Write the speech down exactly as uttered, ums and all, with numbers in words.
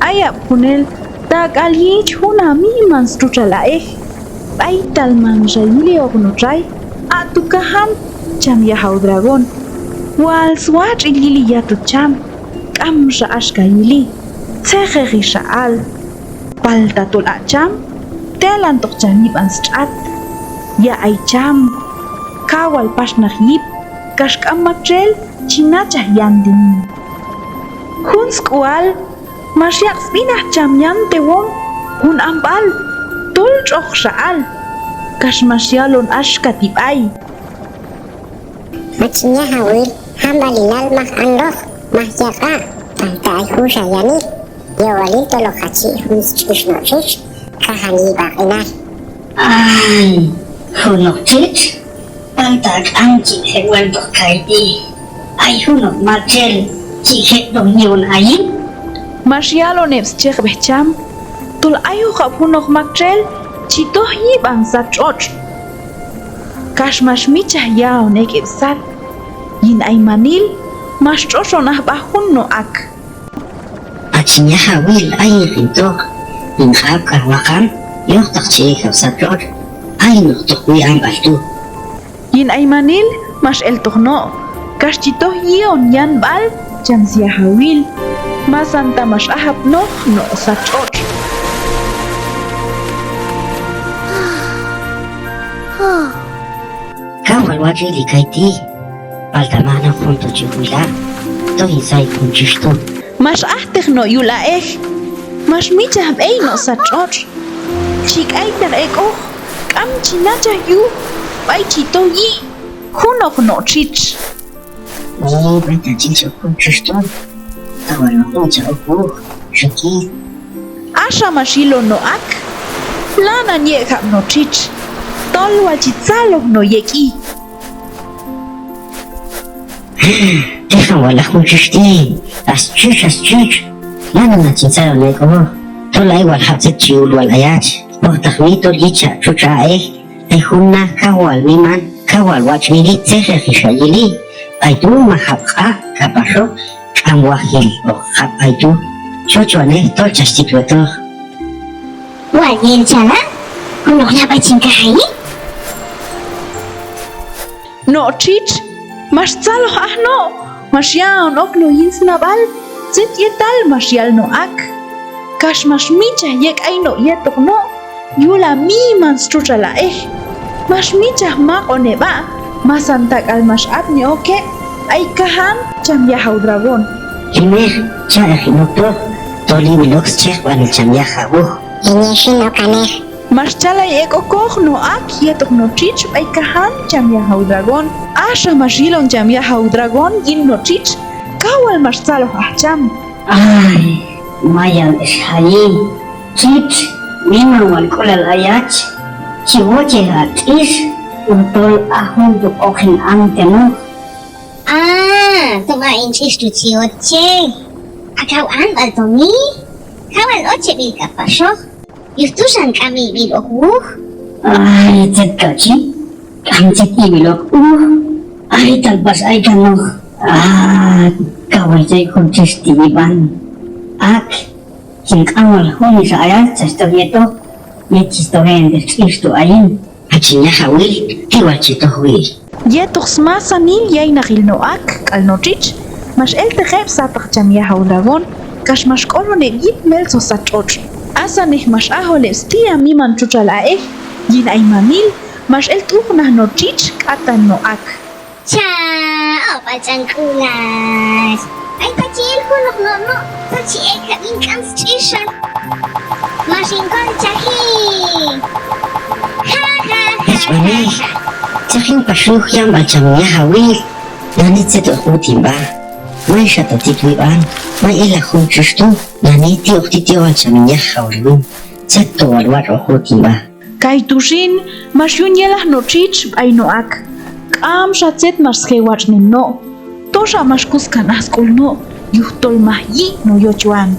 Ay ab' junel, tak'al yich jun ha miman stxutxal a'ej, b'aytal manxa yili ok no' txay, a' tu' kajan, cham yajaw dragón. Wal swatx'il yili yatut cham, k'amxa axka yili, tzejeji xa al. Palta tol a' cham, telantoq cham yib'an stx'at. Ya'ay cham, kaw wal pax naq yip, kax k'am maktxel chi nachaj yan tinan. Jun sk'ual, max yaq' sb'i naq cham yantewom jun amb'al, tol tx'oqxa al, kax max yalon axka ti' b'ay: Hach hin yajawil, jamb'alilal maj anloq, maj yaq'a', palta ay junxa yanil, yowalil tol hoq hach yi' jun stx'ix no' txitx, kajan yib'an q'inal. Ay, junoq txitx, palta k'am chi je' weltoq kayti', ay junoq maktxel chi je' toj yi'on ayin. Max yalon heb' schejb'ej cham, tol ayoqab' junoq maktxel chi toj yib'an sat tx'otx'. Kax max mitx'chaj yaon ek' heb' sat, yin aymanil max tx'oxon aj b'a jun no' ak. Hach hin yajawil, ayin hin toq, hin q'ab' k'al waqan, yojtaq chi ek'oq sat tx'otx', ayin hoq toq wi' amb'al tu'. Yin aymanil max eltoq no', kax chi toj yi'on yanb'al cham syajawil. Masanta max ajapnoq no' sat tx'otx'. Kaw wal watx'ili kayti', palta maj naq jun tu' chi wila', toj hin say jun txitx tu'. Max ajteq no' yul a'ej, max mitx'chaj b'ey no' sat tx'otx'. Chi k'aytaq ek'oq, k'am chi nachaj yuj b'ay chi toj yi' junoq no' txitx. Ni b'aytal chi yichaj ok jun txitx tu', kaw wal hoq mitx'chaj ok wuj, xhi ti'. Axa max yilon no' ak, lanan yek'jab' no' txitx, tol wal chi tzaloj no' yek'i. Tejan wal aj jun txitx ti', a stxitx, a stxitx, lanan hach hin tzalon ek'oq, tol ay wal jab' tzet chi ul wal ayach, pojtaq mi tol yichaj txutx a'ej, ay jun naq kaw wal miman, kaw wal watx'ili, tzejeji xa yili, b'ay tu' maj jab' q'aq' k'apaxoq, k'am wajil hoq jab' b'ay tu', chochwanej tol chach tit wetoq. Wal yel chala', junoq la b'ay chin kajayi. No' txitx max tzaloj aj no', max ya'on ok no' yin snab'al tzet yetal max yal no' ak, kax max mitx'chaj yek'ay no' yetoq no' yul ha miman stxutxal a'ej. Max mitx'chaj maq'on heb'a', masanta k'al max apni ok heb' b'ay kajan cham yajaw dragón. Hinej, cha'ej hin oktoq, tol iwil ok schejb'anil cham yajaw wuj. Hinej xin okanej. Max chalay ek' okoq no' ak yetoq no' txitx b'ay kajan cham yajaw dragón. Axa max yilon cham yajaw dragón yin no' txitx, kaw wal max tzaloj aj cham. Ay, mayal ex jayi, txitx, miman wal k'ulal ayach, chi wochej ha tx'ix, yujtol a jun tu' hoq hin antenoq. A, toma hin tx'ix tu' chi wochej. A kaw anb'al tomi, kaw wal ocheb'il k'apaxoq. Yuj tu' xan k'am iwil ok wuj. Ay, tzet k'achi, k'am tzet iwil ok wuj. Ay, tal pax ay kanoq. A, kaw wal yay jun txitx ti' yib'an. Ak, chin k'am wal junelxa ayach chach toj yetoq, yet chi stojel tx'ix tu' ayin. Hach hin yajawil, ti' wal chi toj wi'. Yetoq smasanil yaynaqil no' ak k'al no' txitx, max elteq heb' sataq cham yajaw dragón, kax max k'olon heb' yip meltzoj sat tx'otx'. Asanej max ajol heb' sti' ha miman txutxal a'ej, yin aymanil max el t'ujnaj no' txitx k'atan no' ak. Cha, opa ch'an k'ulal. Ay, ta chi el junoq no' no', ta chi ek'jab' yin k'am stx'ixa. Max hin kolchaji. Ja, ja, ja, ja, ja. Ch'wanej, tzet hin pax yuj yanb'al cham hin yajawil. Nani tzet hoq wut hin b'a. Mayxa to tit wib'an, may elaq jun txitx tu'. Nani ti' hoq tit yowal cham hin yajawil win. Tzet to wal watx' hoq wut hin b'a. Kaytu' xin, max yun yelaj no' txitx b'ay no' ak. K'amxa tzet max sje' watx'nen no'. Toxa max kus kan aj sk'ul no', yujtol maj yi' no' yochwan.